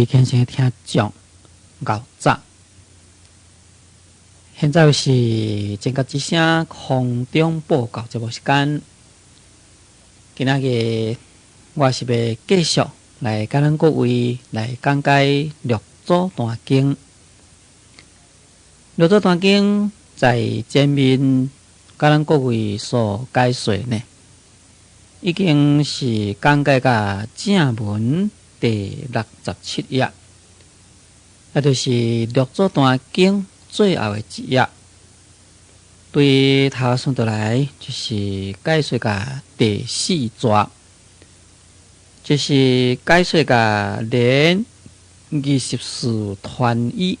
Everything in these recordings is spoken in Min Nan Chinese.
虔誠聽眾，𠢕早。現在是正覺之聲空中報告節目時間。今仔日我是欲繼續來共咱各位來講解六祖壇經。六祖壇經在前面共咱各位所解說呢，已經是講解到正文第六十七頁，也就是六祖壇經最後的一頁。對頭算落來，就是解說到第四逝，就是解說到連24傳語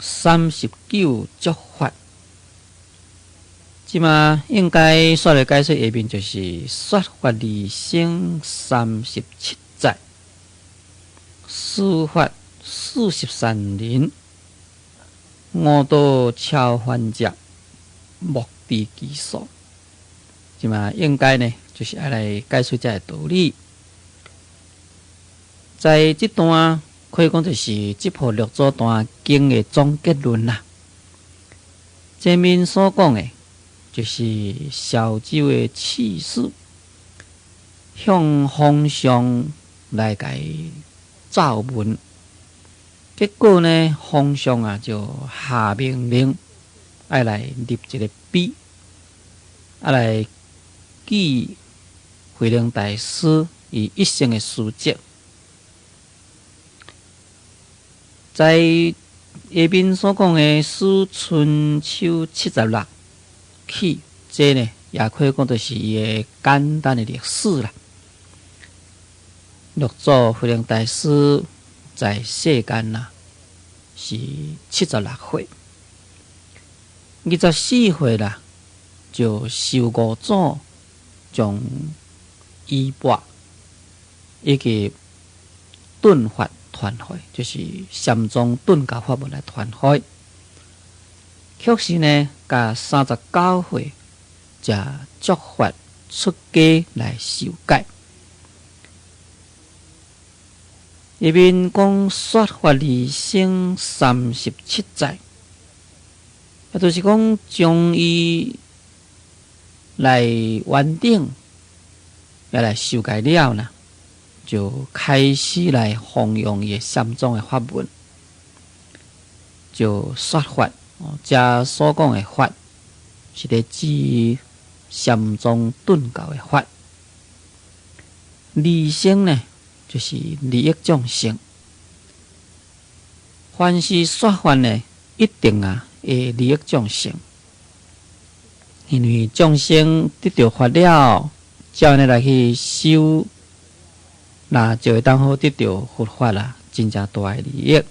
，39囑法。這馬應該煞來解說下面就是說法利生37載，施法43人，悟道超凡者，莫知其數。這馬應該呢，就是愛來解說這个道理。在這段可以講就是這部六祖壇經的總結論啦。前面所講的，就是潮州的刺史向皇上來共奏文，結果呢，皇上啊就下命令，愛來立一个碑，愛來記慧能大師伊一生的事蹟。在下面所講的史春秋七十六起，這呢也可以講就是伊的簡單的歷史啦。六祖慧能大師在世間啦是76歲，24歲啦就受五祖將衣缽以及頓法傳予，就是禪宗頓教法門來傳予。確實呢，共39歲才囑法出家來受戒。下面講說法利生37載，也就是講將伊來完頂，也來受戒了啦，就開始來弘揚伊的禪宗的法門，就說法。這所講的法，是咧指禪宗頓教的法。利生呢，就是利益眾生。凡是說法呢，一定啊會利益眾生，因為眾生得著法了，照按呢來去修，那就會當好得著佛法啦，真正大的利益。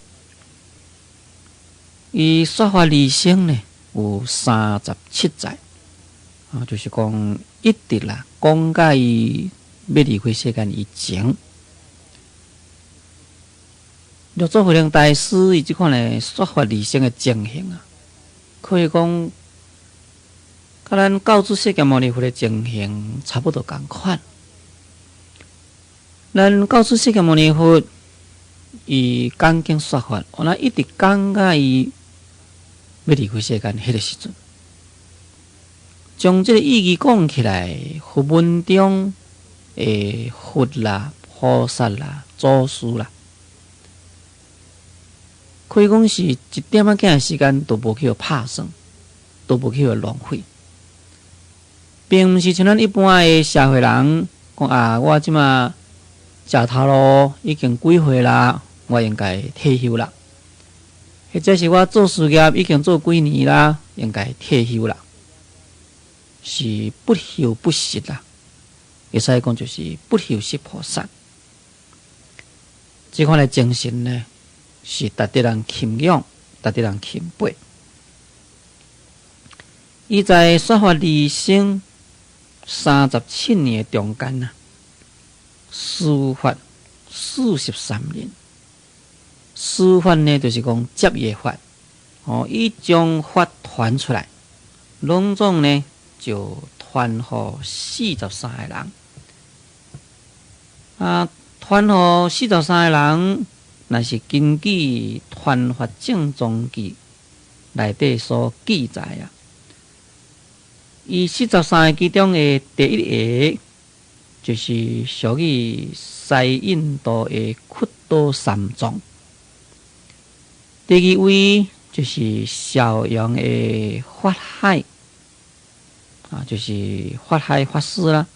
伊說法利生呢，有37載，啊，就是講一直啦，講到伊欲離開世間以前。六祖慧能大師伊這款的說法利生的情形啊，可以講，佮咱教主釋迦牟尼佛的情形差不多仝款。咱教主釋迦牟尼佛伊講經說法，我那一直講到伊欲離開世間彼个時陣，將這个意義講起來，佛門中的佛啦、菩薩啦、祖師啦，可以講是一點仔仔時間都無去予拍算，都無去予浪費，並毋是像咱一般的社會人講啊，我這馬食頭路已經幾歲啦，我應該退休啦。或者是我做事業已經做幾年啦，應該退休啦，是不休不息啦。會使講就是不休息菩薩。這款的精神呢，是值得人欽仰，值得人欽佩。伊在說法利生37年的中間啊，施法43人。施法呢，就是講接業法，哦，伊將法傳出來，攏總呢就傳予43個人。啊，傳傳予43個人，若是根據《傳法正宗記》內底所記載啊，伊四十三個其中的第一個，就是屬於西印度的窟多三藏；第二位就是邵陽的法海，啊，就是法海法師啦。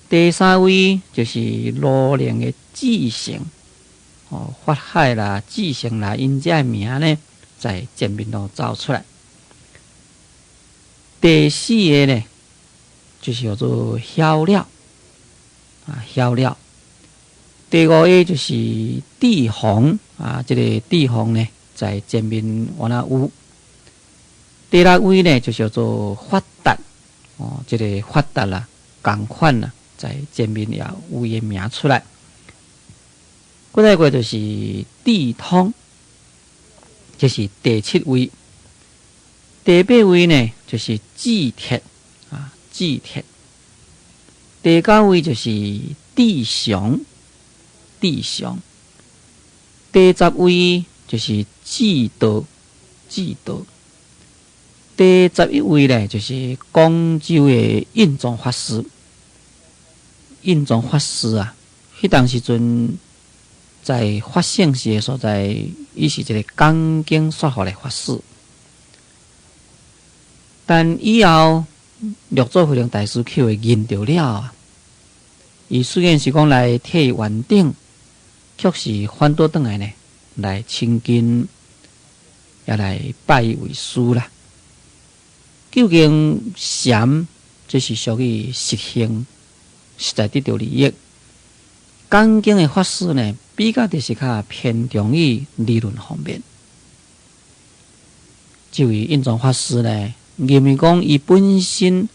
第三位就是羅陵的智成，哦，法海啦、智成啦，𪜶這个名呢，在前面攏走出來。第四个呢，就是叫做曉了，啊，曉了。第五个就是智弘，啊，這個智弘呢，在前面原來有。第六位呢，就叫做法達，哦，這個法達啦，仝款啦。在前面也有伊的名出來，過來過就是智通，這是第七位。第八位呢，就是智鐵啊，智鐵。第九位就是智祥，智祥。第十位就是智道，智道。第十一位呢，就是廣州的印宗法師。印宗法師啊，彼當時陣在法性寺的所在，伊是一个講經說法的法師。但以後六祖慧能大師去予認著了啊，伊雖然是講來替伊圓頂，卻是反倒轉來呢，來親近，也來拜伊為師啦。究竟禪，這是屬於實行，實在得著利益。講經的法師呢，比較就是較偏重於理論方面。這位印宗法師呢，認為講伊本身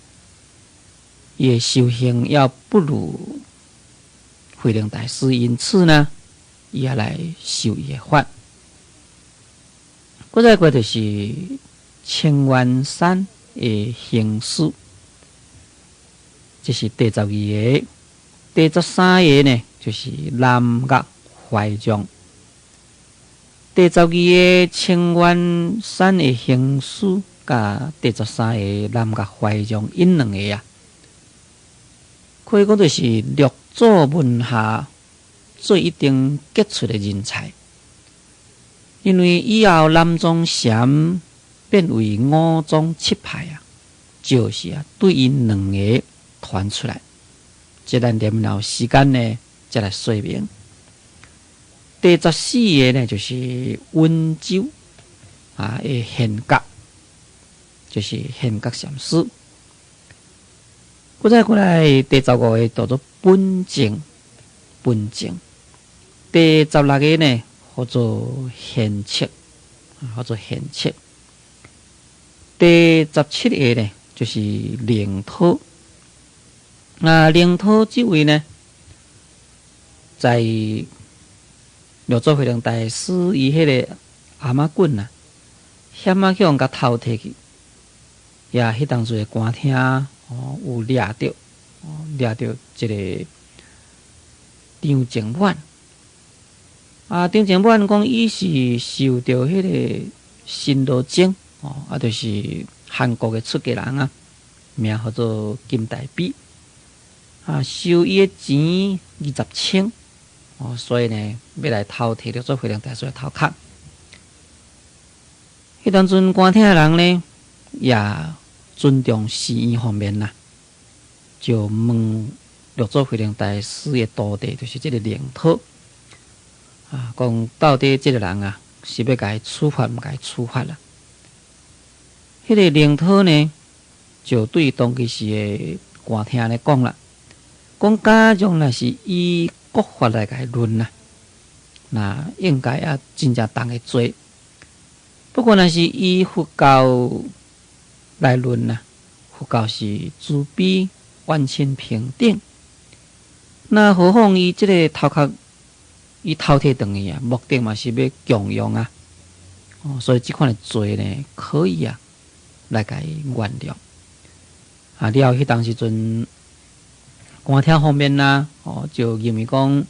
伊的修行猶不如慧能大師，因此呢，伊也來受伊的法。閣再過就是清源山的行思，這是第十二个。第十三个呢，就是南岳懷讓。第十二个清源山的行思，佮第十三个南岳懷讓，𪜶兩个啊，可以講就是六祖門下最一定傑出的人才。因為以後南宗禪變為五宗七派啊，就是啊對𪜶兩个傳出來。這咱連後時間呢，才來說明。第十四个呢，就是溫州啊的玄覺，就是玄覺禪師。閣再過來第十五个叫做本淨，本淨。第十六个呢，叫做玄徹，叫做玄徹。第十七个呢，就是靈濤。那靈濤這位呢，在六祖慧能大師伊彼个頷仔棍啊，險仔去予人共偷提去，也彼當陣的官廳哦，有掠著，哦，掠著這个張靜滿。啊，張靜滿講伊是受著彼个新羅僧哦，啊，就是韓國的出家人啊，名號做金大悲。啊，收伊的錢20千，哦，所以呢，欲來偷提六祖慧能大師的頭殼。彼當陣官廳的人呢，也尊重寺院方面啦，就問六祖慧能大師的徒弟，就是這个靈濤，啊，講到底這个人啊，是欲共伊處罰，毋共伊處罰啦？彼个靈濤呢，就對當其時的官廳咧講啦。講假如若是以國法來共伊論啊，那應該也真正重的罪。不過若是以佛教來論啊，佛教是慈悲、萬親平等。那何況伊這个頭殼，伊偷提轉去啊，目的嘛是欲供養啊。哦，所以這款的罪呢，可以啊來共伊原諒。啊，了後彼當時陣，官廳方面啦，哦，就認為講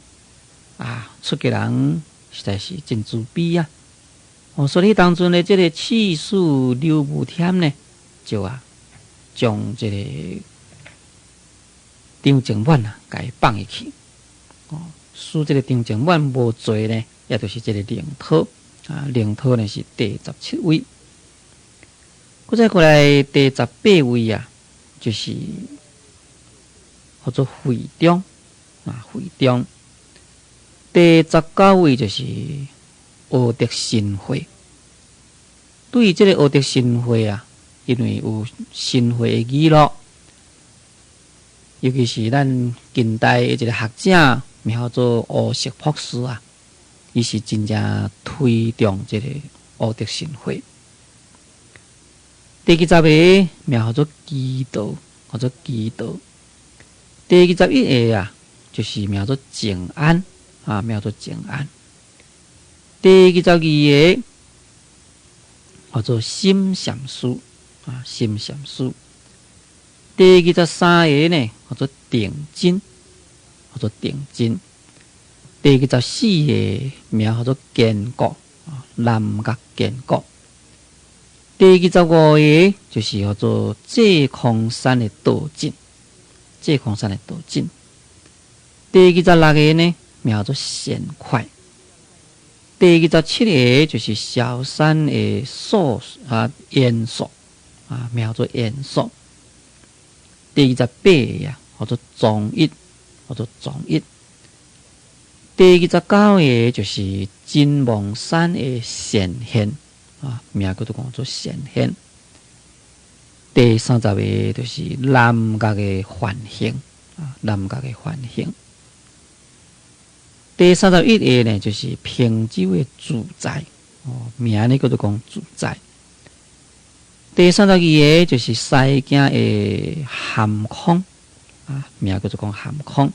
啊，出家人實在是真慈悲啊！哦，所以當陣的這個刺史劉無添呢，就啊，將這個張靜滿啊，共伊放入去。哦，使這個張靜滿無罪呢，也就是這個靈濤啊，靈濤呢是第17位。閣再過來第18位啊，就是號做惠中啊，惠中。第19位就是阿德神會。對於這個阿德神會啊，因為有神會的記錄，尤其是咱近代的一個學者，名叫做胡適博士啊，伊是真正推動這個阿德神會。第20個名叫做基道，叫做基道。第21個啊，就是名做靜安啊，名做靜安。第22個叫做心禪師啊，心禪師。第23個呢，叫做定真，叫做定真。第24個名叫做堅國啊，南岳堅國。第25個就是叫做濟空山的道進，濟空山的道進。第26個呢，名叫做善快。第27個就是蕭山的素啊嚴肅啊，名叫做嚴肅。第28個啊，叫做莊一，叫做莊一。第29個就是金芒山的善現啊，名叫做講做善現。第30個就是南岳的梵行啊，南岳的梵行。第31個呢，就是平洲的自在哦，名呢叫做講自在。第32個就是西京的含空啊，名叫做講含空。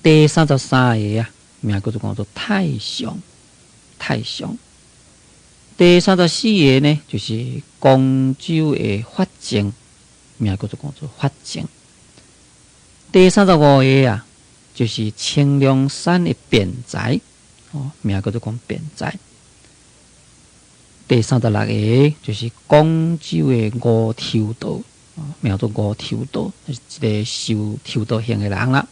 第33個啊，名叫做講做太上，太上。第34個呢，就是光州的法正，名叫做講做法正。第35個啊，就是清涼山的辯才，哦，名叫做講辯才。第36個就是廣州的吳抽道，名做吳抽道，是一個修抽道行的人啦。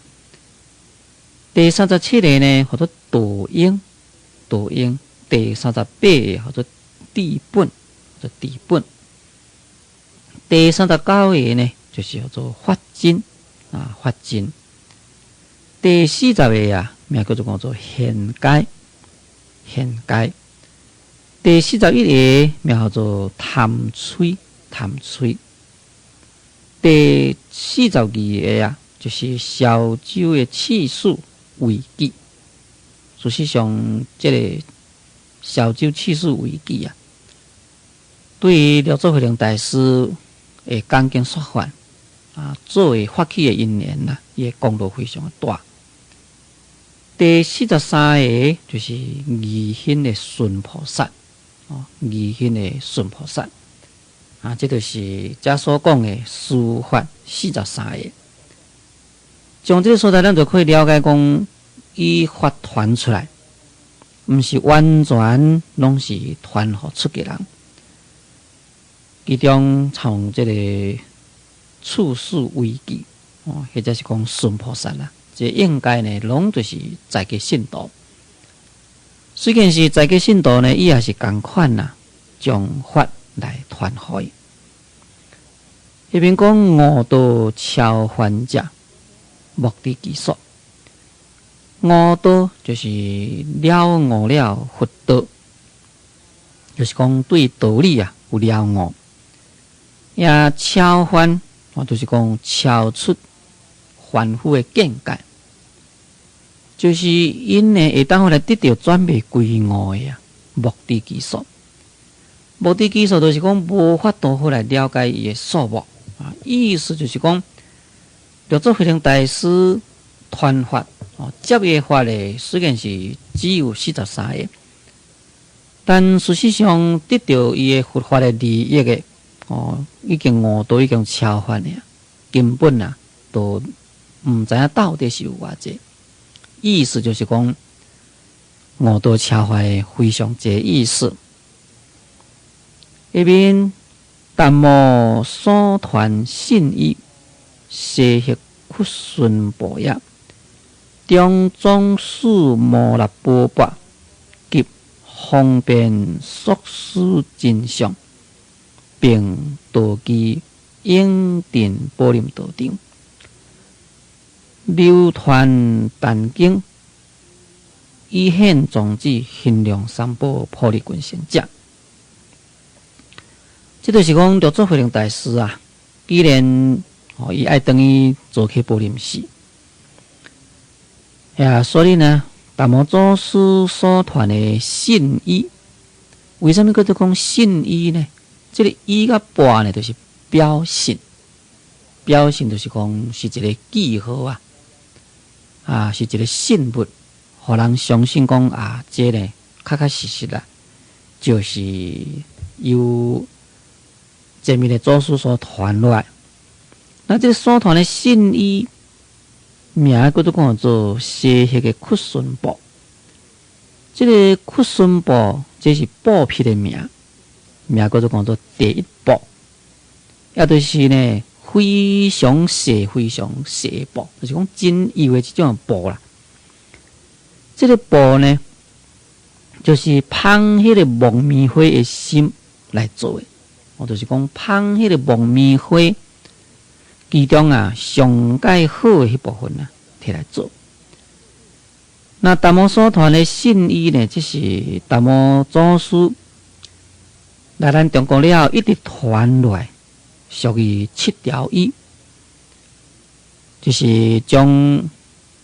第37個呢，號做道英，道英。第38個號做地本，做地本。第39個呢，就是號做法真，啊，法真。第40個啊，名叫做講做賢階，賢階。第41個名叫做貪吹，貪吹。第42個啊，就是蕭州的刺史維基。事實上，這個蕭州刺史維基啊，對於六祖慧能大師的講經說法啊，做的發起的因緣啊，伊的功勞非常的大。第43個就是宜興的孫菩薩，哦，宜興的孫菩薩，啊，這就是遮所講的施法四十三個。從這個所在，咱就可以了解講，伊法傳出來，毋是完全攏是傳予出家人。其中像這個處世危機，哦，或者是講孫菩薩啦，這應該呢，攏就是在家信徒。雖然是在家信徒呢，伊也是仝款啦，將法來傳予伊。彼邊講悟道超凡者，莫知其數。悟道就是了悟了佛道，就是講對道理啊有了悟。也超凡，哦，就是講超出凡夫的境界，就是𪜶呢會當來得到轉迷歸悟的啊，莫知其數。莫知其數，就是講無法度好來了解伊的數目啊。意思就是講，六祖慧能大師傳法哦，接的法呢，雖然是只有四十三個，但事實上得到伊的佛法的利益的哦，已經悟道已經超凡的，根本啊都毋知影到底是有偌濟。意思就是講，五道車壞非常濟意思。一面達摩所傳信衣，西域屈孫部也，中宗師摩納寶缽及方便說事真相，並道具永鎮寶林道場，流傳壇經，以現種子現量三寶菩提群聖者。這就是講六祖慧能大師啊，既然哦，伊愛轉去做去寶林寺，呀，所以呢，達摩祖師所傳的信衣，為啥物叫做講信衣呢？這個衣佮缽呢，就是表信，表信就是講是一個記號啊，啊，是一個信物，予人相信講啊，這個確確實實啦，就是由前面的祖師所傳落來。那這個所傳的信衣名叫做講做西域的屈孫布。這個屈孫布，這是布匹的名，名叫做講做第一布，也就是呢非常細、非常細的布，就是講真幼的這種布啦。這個布呢，就是紡彼個木棉花的芯來做的。哦，就是講紡彼個木棉花其中啊上蓋好的彼部分啊，摕來做。那達摩所傳的信衣呢，這是達摩祖師來咱中國了後一直傳落來，屬於七條衣，就是將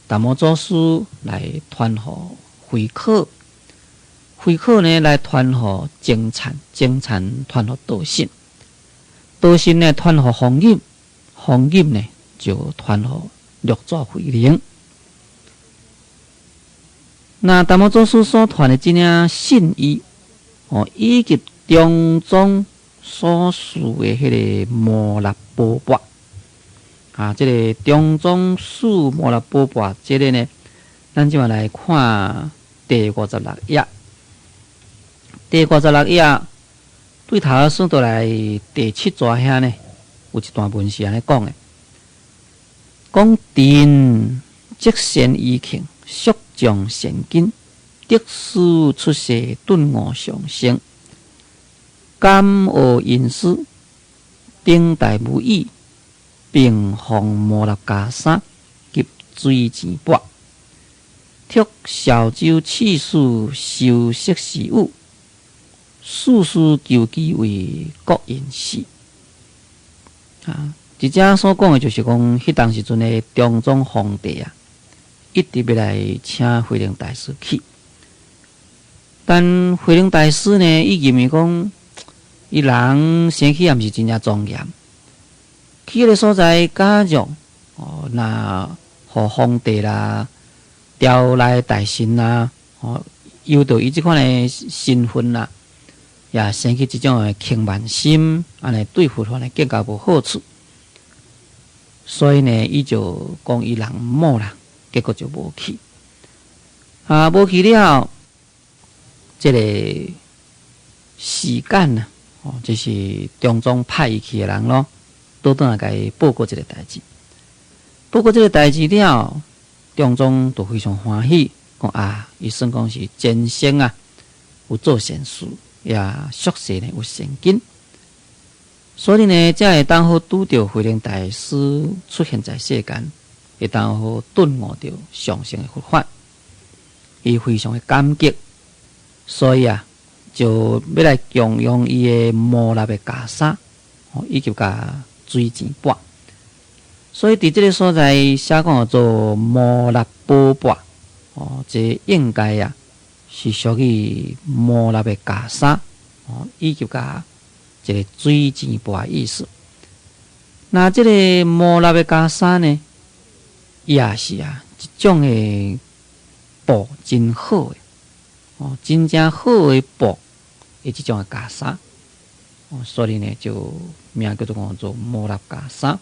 達摩祖師來傳予慧可，慧可呢來傳予僧璨，僧璨傳予道信，道信呢傳予弘忍，弘忍呢就傳予六祖慧能。那達摩祖師所傳的這領信衣，哦，以及中宗所示的彼個摩納寶缽，啊，這個中宗示摩納寶缽，這個呢，咱這馬來看第五十六頁，第五十六頁對頭算倒來第七逝遐呢，有一段文是按呢講的，講朕積善餘慶，速將善根，得師出世頓悟上升，感噁恩師，頂戴無語，並奉摩納袈裟及水錢缽，託潮州刺史修飾事務，事事求其為國印寺。啊，佇遮所講的就是講，彼當時陣的中宗皇帝啊，一直欲來請慧能大師去，但慧能大師呢，伊認為講，伊人生起也毋是真正莊嚴，去彼个所在，假若哦，若予皇帝啦、朝內大臣啦，哦，憂著伊這款的身份啦，也生起這種的輕慢心，按呢對佛法呢更加無好處，所以呢，伊就講伊人毋好啦。結果就無去，啊，無去了，這個時間啊，哦，就是中宗派伊去的人咯，倒轉來共伊報告這個代誌。報告這個代誌了，中宗就非常歡喜，講啊，伊算講是前生啊，有做善事，也宿世呢有善根，所以呢，才會當好拄著慧能大師出現在世間。會當好頓悟著上乘的佛法，伊非常的感激，所以啊，就欲來供養伊的摩納的袈裟，以及共水錢缽。所以佇這个所在寫講做摩納寶缽，哦，這應該啊是屬於摩納的袈裟，哦，以及共一个水錢缽的意思。那這个摩納的袈裟呢，也是啊，一種的布真好的，哦，真正好的布的這種的袈裟，哦，所以呢，就名叫做講做摩納袈裟。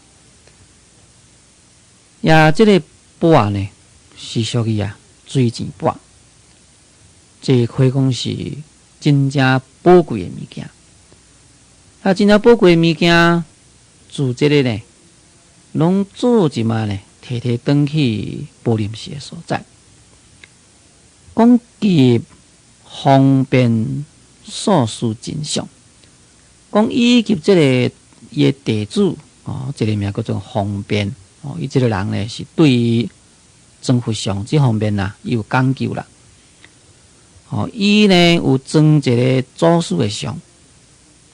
也這个缽呢，是屬於啊水錢缽，這可以講是真正寶貴的物件。啊，真正寶貴的物件，自這个呢，攏做一馬呢，提提轉去寶林寺的所在，講及方便祖師真相，講以及這个伊的弟子哦，這个名叫做方便哦，伊這个人呢是對裝佛像這方面啦，伊有講究啦。哦，伊呢有裝一个祖師的像，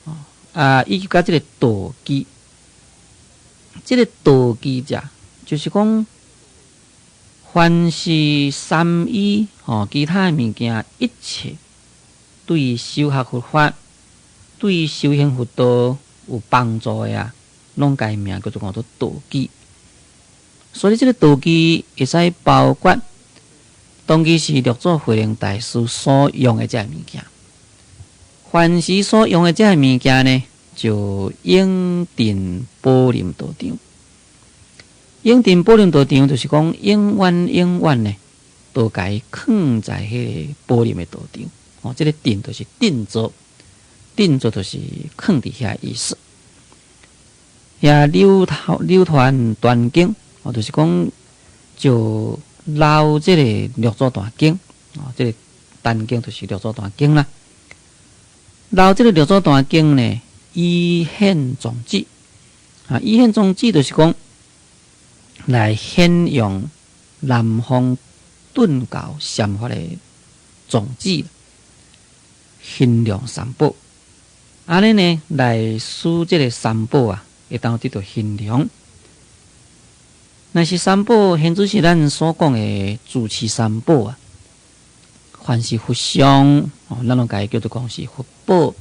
哦啊，以及佮這个道具，這个道具者就是講，凡是三衣吼，其他的物件，一切對修學佛法、對修行佛道有幫助的啊，攏共伊名叫做講做道具。所以這个道具會使包括，當其時六祖慧能大師所用的這个物件，凡是所用的這个物件呢，就永鎮寶林道場。永鎮寶林道場就是講永遠永遠呢，都共伊囥在彼个寶林的道場。哦，這个鎮就是鎮座，鎮座就是囥佇遐意思。也流頭流傳壇經，哦，就是講就留這个六祖壇經，哦，這个壇經就是六祖壇經啦。留這个六祖壇經呢，以顯宗旨，啊，以顯宗旨就是講來顯揚南方頓教禪法的宗旨，弘揚三寶，按呢呢來使這个三寶啊，會當得到弘揚。若是三寶，現在是咱所講的住持三寶啊，凡是佛像，哦，咱攏共伊叫做講是佛寶，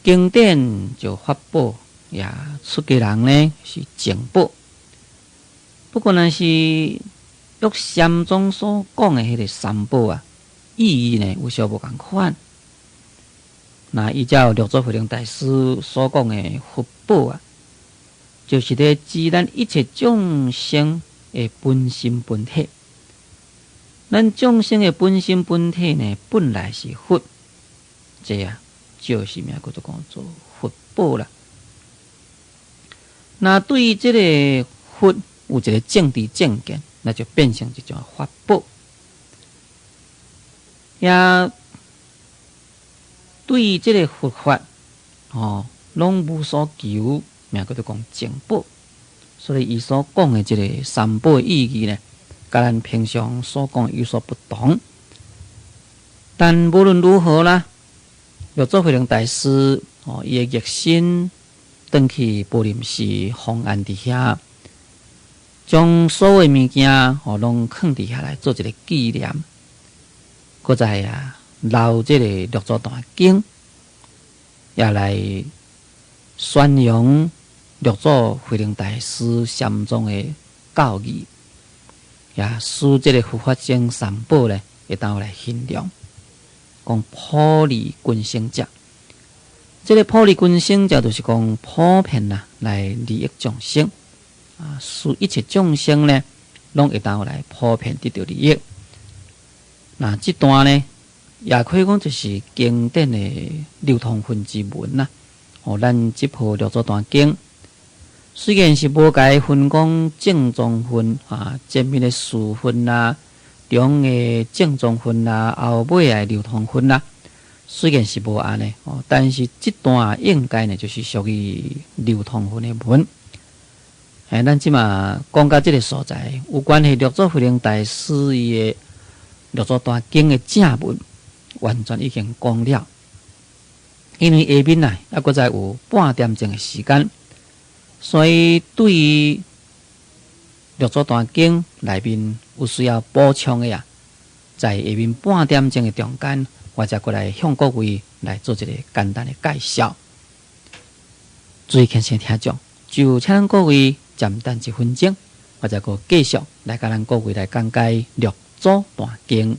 經典就法寶，也出家人呢是淨寶。不過若是用禪宗所講的彼个三寶啊，意義呢有小無仝款。那依照六祖慧能大師所講的佛寶啊，就是咧指咱一切眾生的本心本體。咱眾生的本心本體呢，本來是佛，這啊就是名叫做講做佛寶啦。那對這个佛有一个正知正見，那就變成一種法寶。也對這个佛法，哦，攏無所求，名叫做講淨寶。所以伊所講的這个三寶的意義呢，佮咱平常所講有所不同。但無論如何啦，六祖慧能大師哦，伊的熱心轉去寶林寺奉安佇遐，將所有物件哦攏囥佇遐來做一个紀念，閣再啊留這个六祖壇經，也來宣揚六祖慧能大師禪宗的教義，也使這个佛法僧三寶呢，會當來弘揚，講普利群生者。這个普利群生者就是講普遍啊，來利益眾生啊，使一切眾生呢，攏會當來普遍得到利益。那這段呢，也可以講就是經典的流通分之文啦。哦，咱這部六祖壇經雖然是無共伊分講正宗分啊，前面的序分啦，中的正宗分啦，後尾的流通分啦，雖然是無按呢，哦，但是這段應該呢就是屬於流通分的文。哎，咱這馬講到這个所在，有關係六祖慧能大師伊的六祖壇經的正文，完全已經講了。因為下面啊，猶閣再有半點鐘的時間，所以對於六祖壇經內面有需要補充的啊，在下面半點鐘的中間，我才閣來向各位來做一个簡單的介紹。注意虔誠聽眾，就請各位暫等一分鐘，我才閣繼續來共咱各位來講解六祖壇經。